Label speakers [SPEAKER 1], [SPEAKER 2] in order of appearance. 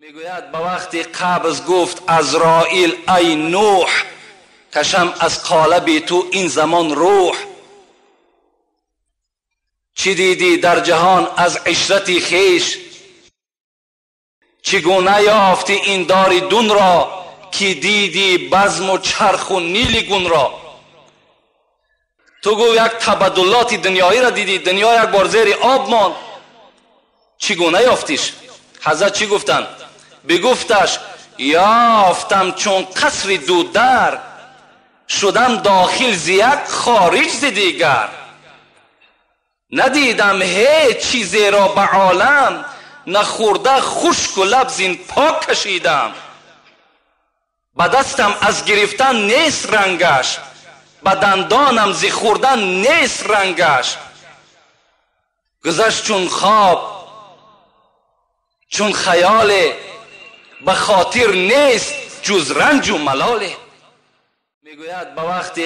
[SPEAKER 1] Мегӯяд, ба вақти қабз гуфт Азроил: ай Нӯҳ, кашам аз қолаби ту ин замон рӯҳ. Чӣ дидӣ дар ҷаҳон аз ишрати хеш? Чӣ гуна ёфтӣ ин дори дун ро, ки дидӣ базму чарху нили гунро? Ту гӯ як табаддулоти дунёиро дидӣ, дунё як бор зери об монд, чӣ гуна ёфтиш? Ҳазрат чӣ гуфтанд? Бигуфташ: ёфтам чун қасри дудар, шудам дохил зи як, хориҷ зи дигар. Надидам ҳеҷ чизеро ба олам, нахӯрда хушку лаб зин пок кашидам. Ба дастам аз гирифтан нест рангаш, ба дандонам зи хӯрдан нест рангаш. Гузашт чун хоб, чун хаёле, ба хотир нест ҷуз ранҷу малоле. Мегӯяд, ба вақти